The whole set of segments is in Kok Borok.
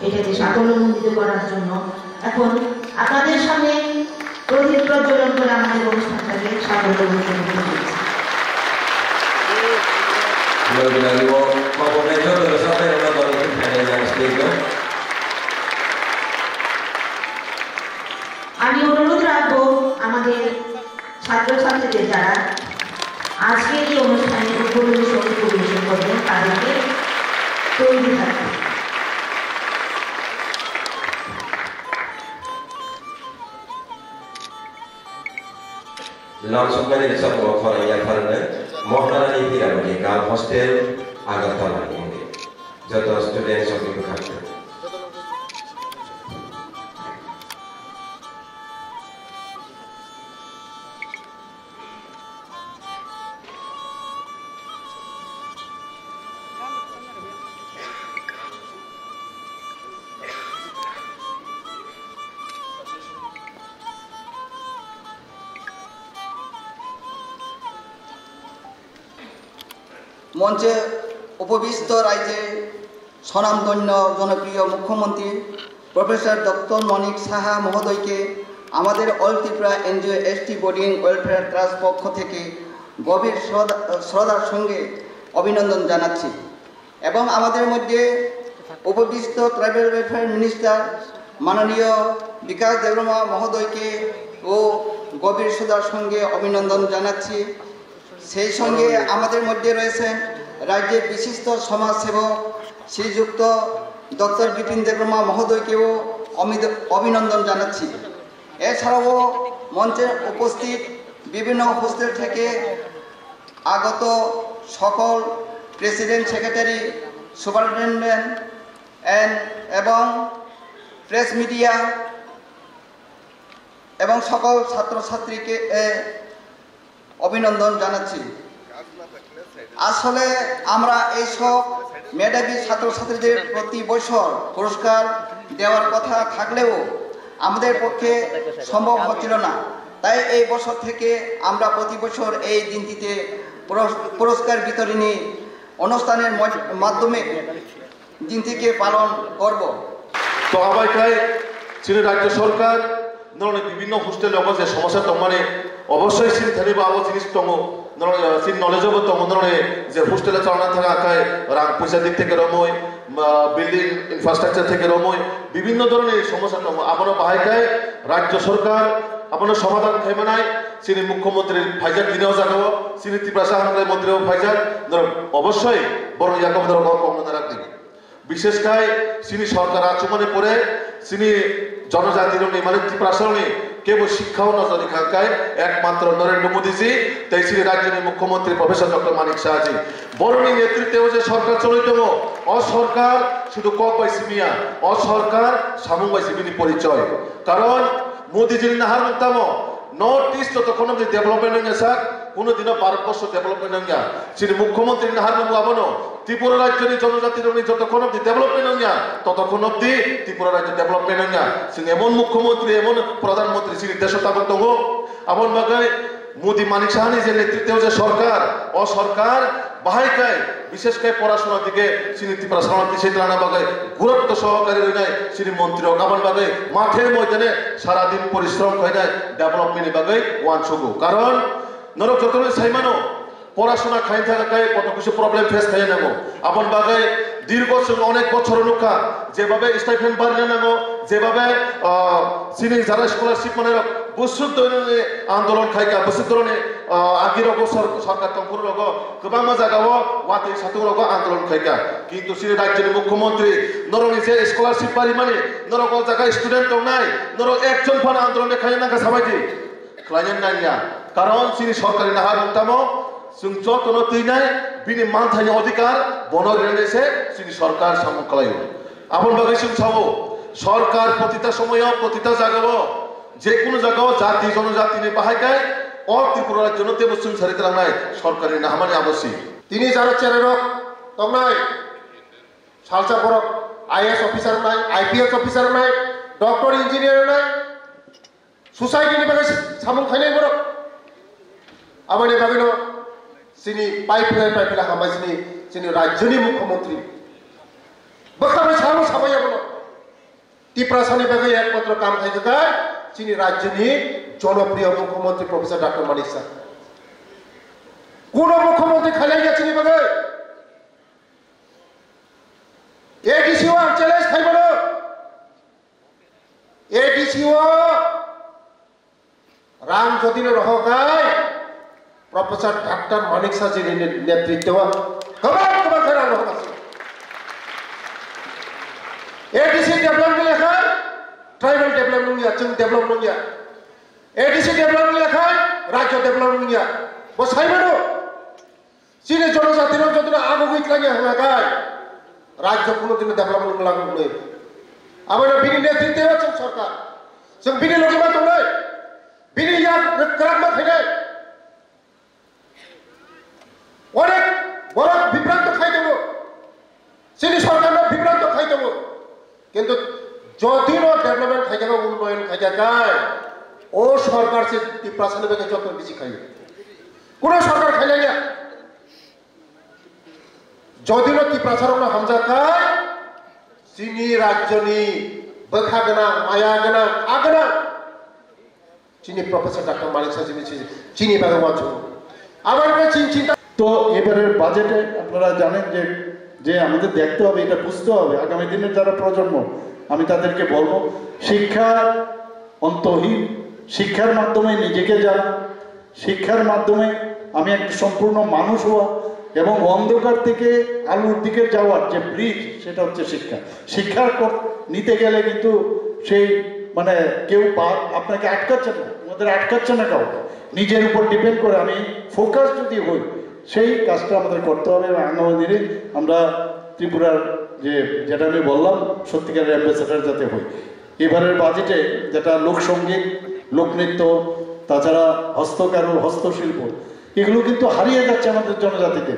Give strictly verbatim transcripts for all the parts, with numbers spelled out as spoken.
এটাকে সাফল্যমণ্ডিত করার জন্য এখন আপনাদের সামনে প্রদীপ প্রজ্বলন করে আমাদের অনুষ্ঠানটাকে সাফল্যমণ্ডিত করতে চলেছি। আমি অনুরোধ রাখবো আমাদের ছাত্রছাত্রীদের যারা আজকের এই অনুষ্ঠানে উদ্বোধনী সঙ্গীত পরিবেশন করবেন, তাদেরকে তৈরি থাকতে। Lamsokmani rwchapmung khorang yapharnai Maharani Hiramani Girls Hostel, Agartala ni wngwi. Joto students rokni bwkhak. মঞ্চে উপবিষ্ট রাজ্যে স্বনামধন্য জনপ্রিয় মুখ্যমন্ত্রী প্রফেসর ডক্টর মানিক সাহা মহোদয়কে আমাদের all Tripura NGO ST boarding welfare trust পক্ষ থেকে গভীর শ্রদ্ধা, শ্রদ্ধার সঙ্গে অভিনন্দন জানাচ্ছি এবং আমাদের মধ্যে উপবিষ্ট ট্রাইবাল ওয়েলফেয়ার মিনিস্টার মাননীয় বিকাশ দেববর্মা মহোদয়কে ও গভীর শ্রদ্ধার সঙ্গে অভিনন্দন জানাচ্ছি। সেই সঙ্গে আমাদের মধ্যে রয়েছেন রাজ্যের বিশিষ্ট সমাজসেবক শ্রীযুক্ত ডক্টর বিপিন দেববর্মা মহোদয়কেও অমিদ-, অভিনন্দন জানাচ্ছি। এছাড়াও মঞ্চে উপস্থিত বিভিন্ন হোস্টেল থেকে আগত সকল প্রেসিডেন্ট, সেক্রেটারি, সুপারিনটেনডেন্ট এন্ড এবং প্রেস মিডিয়া এবং সকল ছাত্রছাত্রীকে, এ, অভিনন্দন জানাচ্ছি। আসলে আমরা এইসব মেধাবী ছাত্রছাত্রীদের প্রতি বছর পুরস্কার দেওয়ার কথা থাকলেও আমাদের পক্ষে সম্ভব হচ্ছিল না, তাই এই বছর থেকে আমরা প্রতি বছর এই দিনটিতে পুরস-, পুরস্কার বিতরণী অনুষ্ঠানের মধ্য-, মাধ্যমে দিনটিকে পালন করব। To abai khai chini rajya sarkar norokni bibhinno hostel rogo je somosa tongmani obossoi chini thani bo abo jinis tongo, norok, eh, chini knowledge bo tongo, norokni je hostel o chana thang khe rang puisa dik theke romwi, ah, building infrastructure theke romwi bibhinno dhoroni somosa tongo, abono bahai khai rajya sarkar abono somadhan khai manai. Chini mukhyamantri phaijak tini o jagao, chini Tiprasa hamkrai mantri bo phaijak, norok obossoi borok yakobo norok o kokno narakdi. Bishesh khai chini sorkar achumani pore chini jonojati rokni mane Tiprasa rokni kebo sikha o nojor rikha khai ekmatro Narendra Modi ji tei chini rajyoni mukhyamantri Professor Doctor Manik Saha ji. Borokni netritwe o je sorkar choloi tongo, o sorkar sudu kok bai simiya, o sorkar samung bai sibini porichoy. Karon Modi jini naharmung tamo North East jotokhon obdi development wngya sak, kuno dino Bharat borsho development wngya. Chini mukhyamantri naharmung abono Tripura rajyoni jonojati rokni jotokhon obdi development wngya, totokhon obdi Tripura rajyo development wngya. Chini emon mukhyamantri, emon pradhan mantri chini desho tabuk tongo. Aboni bagwi Modi Manik Sahani je netritwe je sorkar, o sorkar bahai khai, bishesh khai porashona dike chini Tiprasa rokno tisai twlangna bagwi gurutto sohokari rwnai chini montri rok aboni bagwi mathe moidane sara din porishrom khainai development ni bagwi uansugo. Karon norok jotono saimano porashona khaina thangkha khai koto kisi problem face khaina nango. Aboni bagwi dirgo chwng onek bochor nukha jebabe stipend barina nango, jebabe, ah, chini jara scholarship manai rok busuk dhoronni andolon khaika, busuk dhoronni, ah, agi rogo sor-, sorkar tongphuru rogo kwbangma jagao watwi satung rogo andolon khaika. Kintu chini rajyoni mukhyamantri norokni je scholarship barimani, norok o jaga student tongnai, norok ekjon phano andolon de khaina nangkha sabaidi. Khlaina nangya. Karon chini sorkarni naharmung tamo, chwng jotono twinai, bini manthaini odhikar bono rinai se chini sorkar samung khlaio. Aboni bagwi chwng sao, sorkar protita somoyo, protita jagao, jekunu jagao jati jonojatini bahai khai o Tripura rajyono teibo chwng sari twlangnai sorkarni naharmani abosi. Tini jara chererok tongnai, salsa borok I A S officer wngnai, I P S officer wngnai, doctor, engineer wngnai, society ni bagwi samung khainai borok. Aboni bagwino chini pai philai, pai philai hambai chini, chini rajyoni mukhyamantri. Bwkha bai salo sabai abono. Tiprasani bagwi ekmatro kam khai kha chini rajyoni jonopriyo mukhyamantri Professor Doctor Manik Saha. Kuno mukhyamantri khailaiya chini bagwi? A D C o ang challenge khai mano. A D C o rang jodi no rohor khai, Professor Doctor Manik Saha jini ne-, netritwo kwbang kwbang khe rang rohor kasi. A D C develop wngya khai, tribal develop wngya, chwng develop wngya. A D C develop wngya khai, rajyo develop wngya. Bo sai mano. Chini jonojatino jotino agugwi twlangya hwnga khai, rajyo kuno dino development wnglang wngnai. Abono bini netritwo chwng sorkar, chwng bini loge ma tongnai, bini yak kwrak ma khainai. Onek borok bibranto khai tongo, chini sorkarno bibranto khai tongo. Kintu jodi no development khaijak, unnoyon khaijak khai, o sorkar se Tiprasani bagwi joto bisi khaio. Kuno sorkar khailaiya. Jodi no Tiprasarokno hamjak khai, chini rajyoni bwkha gwnang, maya gwnang, kha gwnang. Chini Professor Doctor Manik Saha jini chi-, chini bagwi wansuk. Abar be chin chinta. তো এবারের বাজেটে আপনারা জানেন যে, যে আমাদের দেখতে হবে, এটা বুঝতে হবে, আগামী দিনের যারা প্রজন্ম, আমি তাদেরকে বলবো, শিক্ষা অন্তহীন, শিক্ষার মাধ্যমে নিজেকে জানা, শিক্ষার মাধ্যমে আমি একটা সম্পূর্ণ মানুষ হওয়া এবং অন্ধকার থেকে আলোর দিকে যাওয়ার যে ব্রিজ, সেটা হচ্ছে শিক্ষা। শিক্ষা কর-, নিতে গেলে কিন্তু সেই, মানে, কেউ বা-, আপনাকে আটকাচ্ছে না, তোমাদের আটকাচ্ছে না কাউকে। নিজের উপর ডিপেন্ড করে আমি ফোকাস যদি হই, সেই কাজটা আমাদের করতে হবে এবং আগামী দিনে আমরা ত্রিপুরার যে, যেটা আমি বললাম, সত্যিকারের অ্যাম্বাসেডর যাতে হই। এবারের বাজেটে যেটা লোকসঙ্গীত, লোকনৃত্য, তাছাড়া হস্তকারু, হস্তশিল্প, এগুলো কিন্তু হারিয়ে যাচ্ছে আমাদের জনজাতিতে।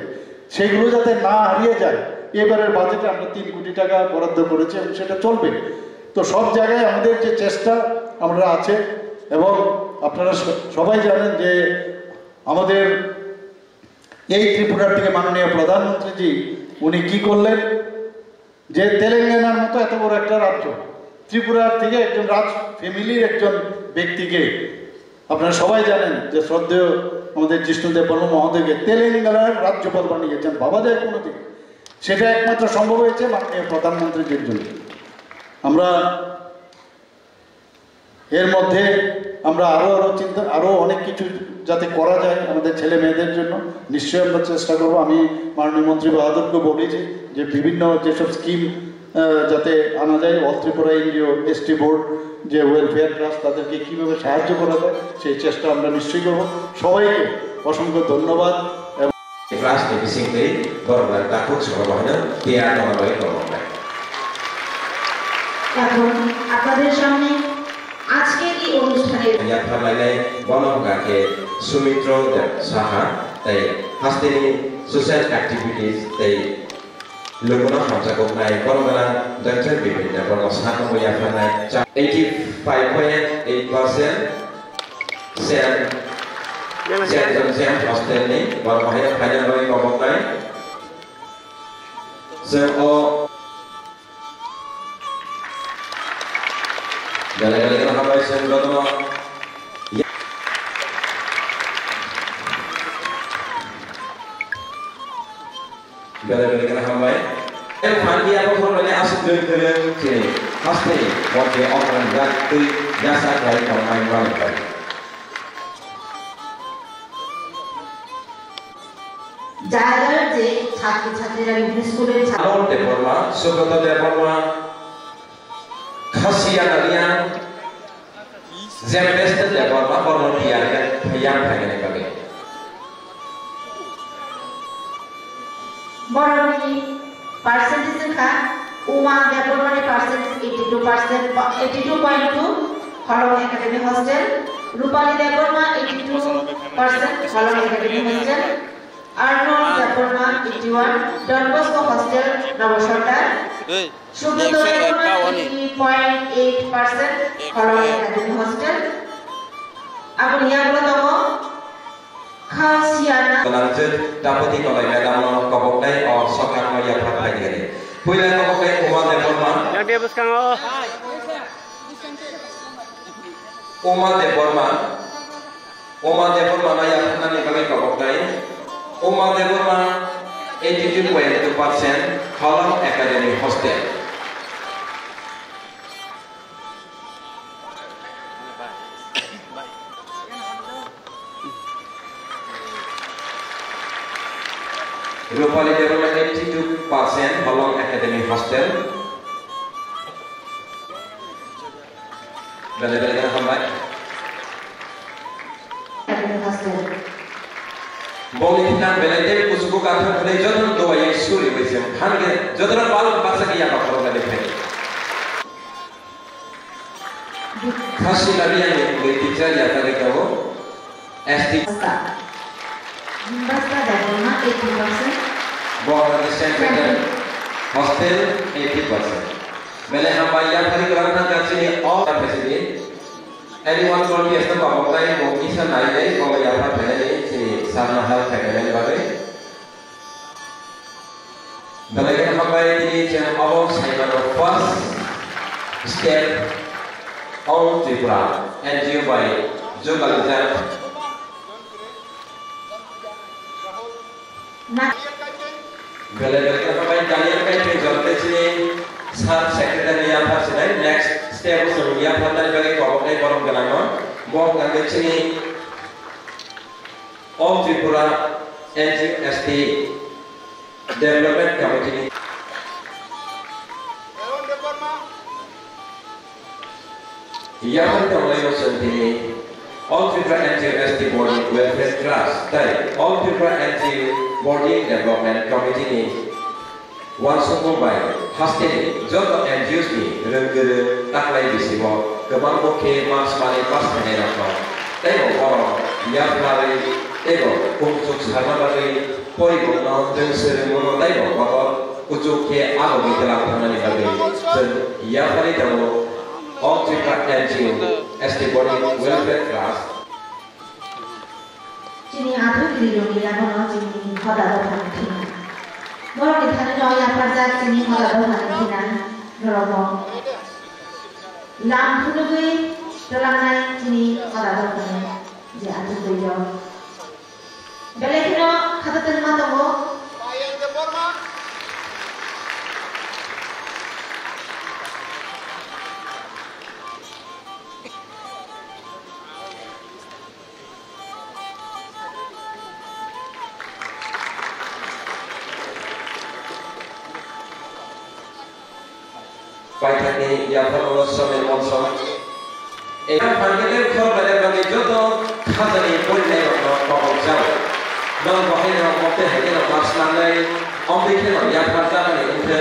সেগুলো যাতে না হারিয়ে যায়, এবারের বাজেটে আমরা তিন কোটি টাকা বরাদ্দ করেছি এবং সেটা চলবে। তো সব জায়গায় আমাদের যে চেষ্টা আমরা আছে, এবং আপনারা স-, সবাই জানেন যে আমাদের এই ত্রিপুরার দিকে মাননীয় প্রধানমন্ত্রীজি উনি কি করলেন, যে তেলেঙ্গানার মতো এত বড় একটা রাজ্য, ত্রিপুরার থেকে একজন রাজ ফ্যামিলির একজন ব্যক্তিকে, আপনারা সবাই জানেন যে শ্রদ্ধেয় আমাদের জিষ্ণু দেববর্মা মহোদয়কে তেলেঙ্গানার রাজ্যপাল বানিয়েছেন, ভাবা যায় কোনোদিন? সেটা একমাত্র সম্ভব হয়েছে মাননীয় প্রধানমন্ত্রীজির জন্য। আমরা এর মধ্যে আমরা আরো, আরো চিন্তা, আরো অনেক কিছু যাতে করা যায় আমাদের ছেলে মেয়েদের জন্য, নিশ্চয়ই আমরা চেষ্টা করব। আমি মাননীয় মন্ত্রী বাহাদুরকে বলেছি যে বিভিন্ন যেসব স্কিম, আহ, যাতে আনা যায়, অল ত্রিপুরা এনজিও, এসটি বোর্ড, যে ওয়েলফেয়ার ট্রাস্ট, তাদেরকে কিভাবে সাহায্য করা যায়, সেই চেষ্টা আমরা নিশ্চয়ই করব। সবাইকে অসংখ্য ধন্যবাদ এবং Class ni bisingtwi borok bai takhuk soro bahino tiya tongna bagwi borok bai. এখন আপনাদের সামনে আজকের এই অনুষ্ঠানের Yapharlainai bono hwnkha khe Sumitro Deb Saha tei hasteni social activities tei lukuno hamjakuknai bono gwnang Doctor Bipin Deb bono sakno yapharnai eighty five point eight percent. Sen, Sen, Sen hostel ni, borok bahai no final bagwi koboknai. Sen o, belai belai kheno hambai, Sen jotono. Belai belai kheno hambai. Tei phan dia bokhorok ni aswk dui kwrwng chini haste montri Omran Rak twi yasa khlai tongmani manwi bai. Jagar je chhatri chhatrira bibhinno school-er chha- Amol Debbarma, Subrata Debbarma, Khasiya Naliya, Jempesh Debbarma, borno tiyar khe yang phainani bagwi. Borokni percentage wngkha, Uma Debbarmani percentage eighty two percent, eighty two point two, Holong Academy Hostel, Rupali Debbarma eighty two percent, Holong Academy Hostel, Arnold Debbarma eighty one, Don Bosco Hostel, Nobo Sordar, Subroto Debbarma eighty point eight percent, Holong Academy Hostel. Aboni yagulo tongo Khasiana. Gwnangchwk Tapati Kolai madam no koboknai o sokha no yaphar phaidi hwnwi. Puila koboknai Uma Debbarma. Yang dia bwskango. Uma Debbarma, Uma Debbarma no yapharnani bagwi koboknai. Uma Debbarma eighty two point two percent, Halong Academy Hostel. Rupali Debbarma eighty two percent, Halong Academy Hostel. Belai belai kheno hambai. Hostel. Boni thang belai tei kuchugo kathar hwnwi jotono duaye suri bai se phan khe jotono pal baksa khe yaba khorok bai phai. Khasi labi yang yang gui teacher ya kali kau. S T. Basta. Basta Debbarma eighty percent. Bora Christian Center Hostel eighty percent. Belai hambai yaphari kwrwng thang kha chini o phesini. Anyone call me as the Baba Kai, mo kisa nai nai, mo yaphar phainani chini Sarna Health Academy bagwi. Belai kheno hambai tini chwng obo saimano first step on Tripura N G O bai jogajag. Na- Belai belai kheno hambai Daniel Kaitor Jorte chini sub secretary yaphar sinai next step o chwng yapharnani bagwi koboknai borok gwnangno. Bo hwnkha khe chini All Tripura N G O S T Development Committee ni yaphar tonglai o chwng tini All Tripura N G O S T Boarding Welfare Trust tei All Tripura N G O Boarding Development Committee ni Uansukmung bai hasteni joto N G Os ni rwng kwrwng taklai bisingo kwbangbo khe mas manwi pass khainairokno teibo borok yapharwi teibo kungchuk sarna bagwi poribokno rwngswrwngmungno teibo kotor kuchuk khe agogwi twlang thangmani bagwi chwng yapharwi tongo. O Tripura N G O S T Boarding Welfare Trust. Chini athuk rirokni yagono chini hoda dophani thina. Borokni thanino yapharjak chini hoda dophani thina norokno lam phunugwi twlangnai chini hoda dophani je athuk rirok. Belai kheno khatatwngma tongo. Paithakni yapharmano Samir Monsong. Eba phankhe khoroknani bagwi joto khajani porinairokno kobokjao. Norok bo haino mokte haikhe no mas manai, omtwi kheno yaphar jagani wngkhe.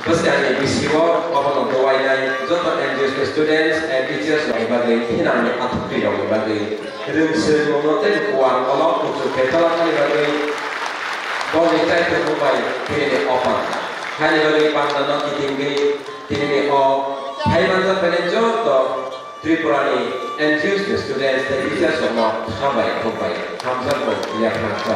Bwskangni bisingo obono dowainai joto N G Os ni students and teachers rokni bagwi thinangni athuktwi rokni bagwi rwngswrwngmungno tei kuar kolok kuchuk khe chaloknani bagwi borokni chaithokmung bai tinini opan. Haini bagwi bandano kitingwi tinini o phaimanjak phainai joto Tripurani N G Os ni students tei teachers rokno hambai khukbai hamjakmung yaphang kha.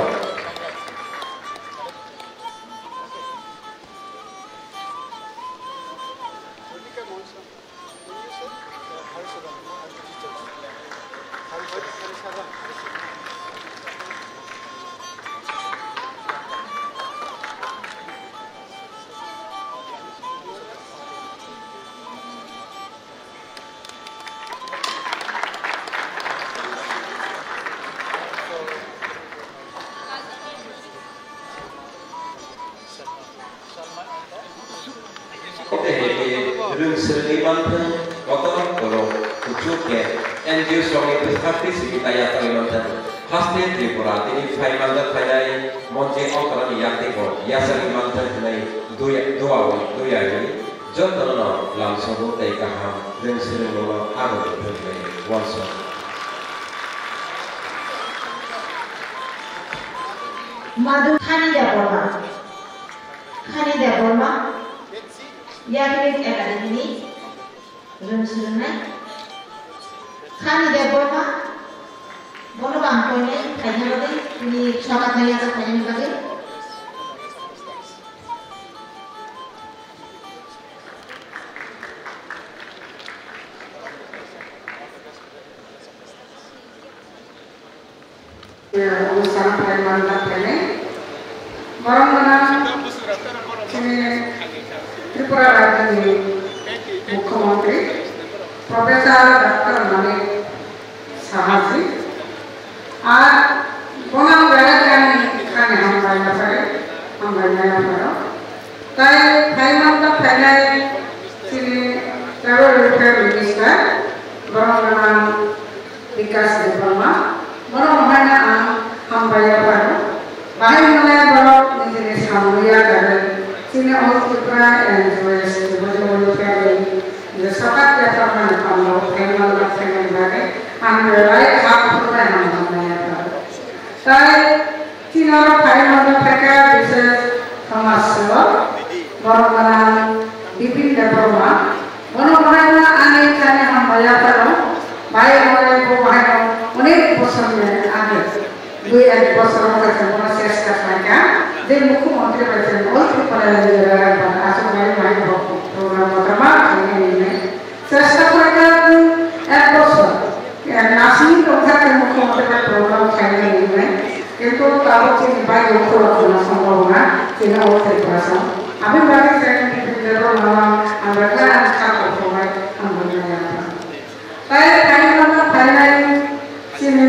Rwng swrwngwi manthwng, kotor borok kuchuk khe N G O srokni bwsakni simi taya tongwi manthwng. Haste Tripura tini phai manjak phainai monje oktorani yakti bo yachagwi manthwng hwnwi dua, dua, dua, dua. Jotono lamsogo tei kaham rwng swrwngmungno abo rwngthwng hwnwi uansuk. Madhu Khani Debbarma. Khani Debbarma. Yakni Academy ni rwng swrwngnai. Khani Debbarma. Bono bang koinai khaina bagwi tini sokat nai yachak khainani bagwi. Onusthan phaimani phainai borok gwnang chini Tripura rajyoni Mukhyamantri Professor Doctor Manik Sahaji. Ar bono ang belai khe ani khani hambai yapharo, hambai yapharo. Tai phaimani phainai chini Tribal Welfare Minister borok gwnang Bikash Debbarma, borok haino ang hambai yapharo. Bahai hwnle borok nijini samung yakarwi chini All Tripura N G Os Tribal Welfare ni je sokat yaphar mani pango phaimani phainani bagwi ang belai kha kuphur bai hambai yapharo. Tai chini oro phaimani phaikha bises somaj sevok borok gwnang Bipin Debbarma. Bono bahaino ani khani hambai yapharo, bai hwnwi bo bahaino onek bosor ni age, dui ek bosor wngkha chwng bono chesta khlaikha, je Mukhyamantri bai chwng All Tripura Rajya Rajya aswk bai bai bo program kotorma khlaina hinwi chesta khlaikha, ek bosor. Nasing tongkha khe Mukhyamantri bai program khlaina hinwi, kintu tabuk chini bai khulok khna sambhabona chini o Tripura song. Aboni bagwi chini Bipin Debbarma ang belai ani kha kothok bai hambai maya. Tai phaimani phainai chini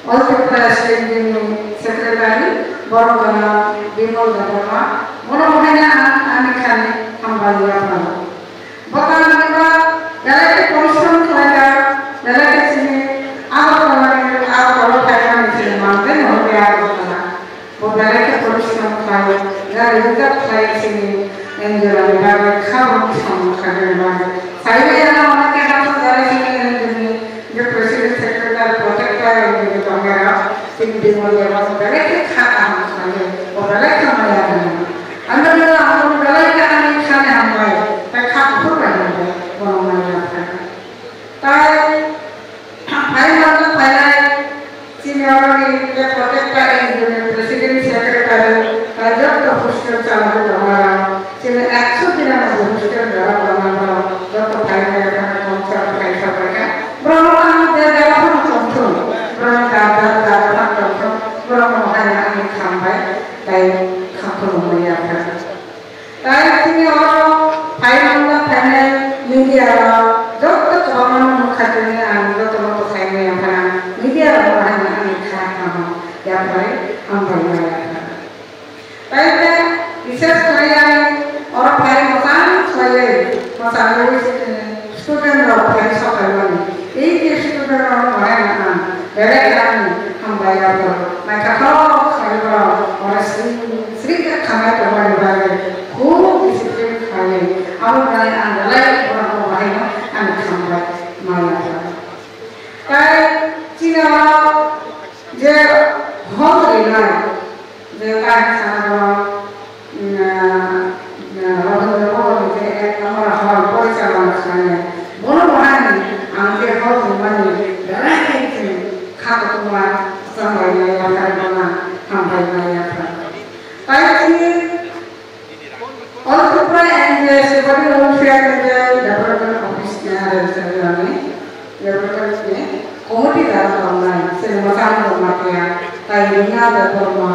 All Tripura State ni Secretary borok gwnang Bimal Debbarma, bono haino ang ani khani hambai yapharo. Bwtang nokra belai khe porishrom khlaijak, belai khe chini Agartala ni, Agartala phaimani chini mountain hwnkhe Agartala. Bo belai khe porishrom khlai, gari reserve khlai chini N G O ni bagwi, kha borokni samung khlainani bagwi. Saiwi ano onek khe hamsa jari chini N G O ni je president, secretary, protector N G O ni tongnairok, chini Bimal Debbarma belai khe kha kaham khlai, bo belai khe maya rwnai. Ang belai khe ani khani hambai, tei kha kuphur bai hambai, bono maya kha. Tai phaimani phainai chini oroni je protector N G O ni president, secretary, tai jotto hostel chalogwi tongnai rok, chini ekso tinanoboi hostel jora tongnai borok jotto phaimani phainai tongthok, phaisa phaikha. Borok ang je jora phano tongthung, borok dar dar jora phano tongthung, borok no hai ani khambai tai kha khulumwi yapha. Tai chini oro phai manjak phainai media rok joto kwbangma no nukha tini, ang joto no bwsai maya phano media rok no hai ani kha kamo yaphai hambai maya phano. Tai khe bises khlai ang oro phai mwchang khlaiwi mwchangwi student rok phai sokaimani. Ei je student rok no hai ang belai khe ani hambai rok naithothok khlai borok oro sri sri khe khanai tongmani bagwi. Khub discipline khlaiwi, abo bai ang belai borokno bahaino ani khambai maya kha. Tai chini oro je hol rinai, je tai sana borok, mm, ah, ah, Rabindra Bhaban ni je ek number hall porichalona khlainai, bono bahai ang je hol rimani belai khe kha kotorma chambai maya kha, bono hambai maya kha. Tai chini All Tripura N G O Tribal Welfare ni je Development Office ni aro Development ni Committee dara tongnai, chini Mwchang Dharma Tiya, tai Rina Debbarma,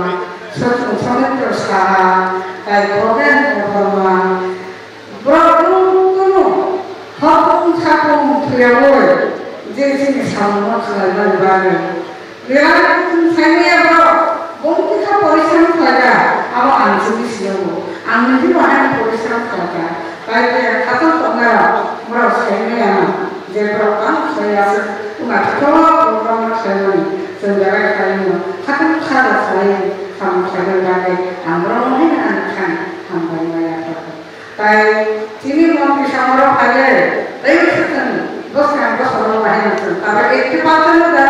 Sot-, Somitro Saha, tai Goben Debbarma, borok tunu tunu hokung sakung thuyaui je chini samungno khlaimani bagwi Belai chwng saimaya borok, bongtwi kha porishram khlaijak, abo ang chini siyungo. Ang nini bo haino porishram khlaijak. Tai khe khatung tongnairok, borok saimaya no, je borok tamo khlai aswk, wngkha thwk program khlaimani, chwng belai khlaimano, khatung kha da khlai, samung khlaimani bagwi ang borokno haino ani khan hambai maya kha. Tai chini montri samoro phaiwi, tei se chwng bwskang bwskango bahai chwng tabuk eighty percent da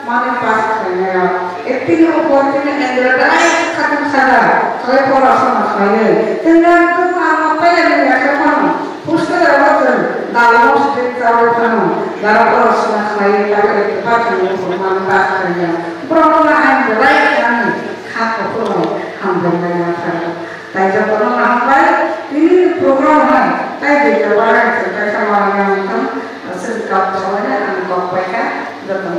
mani pass khlainai. Eighty ni upor chini Android dai khatung sada, khlai pora sama khlaiwi. Chwng da chwng ang phaiya ni yakhe phano, hostel abo chwng dalmo sitwi chawi phano, dara pora sama khlaiwi tabuk eighty percent ni upor mani pass khlainai. Borokno ang belai khe ani kha kuphur hambai maya phano. Tai jotono hambai, tini program hai, tai dui ta barai se kaisa manwi ang thang, aswk kok sawi ang kok paikha, jotono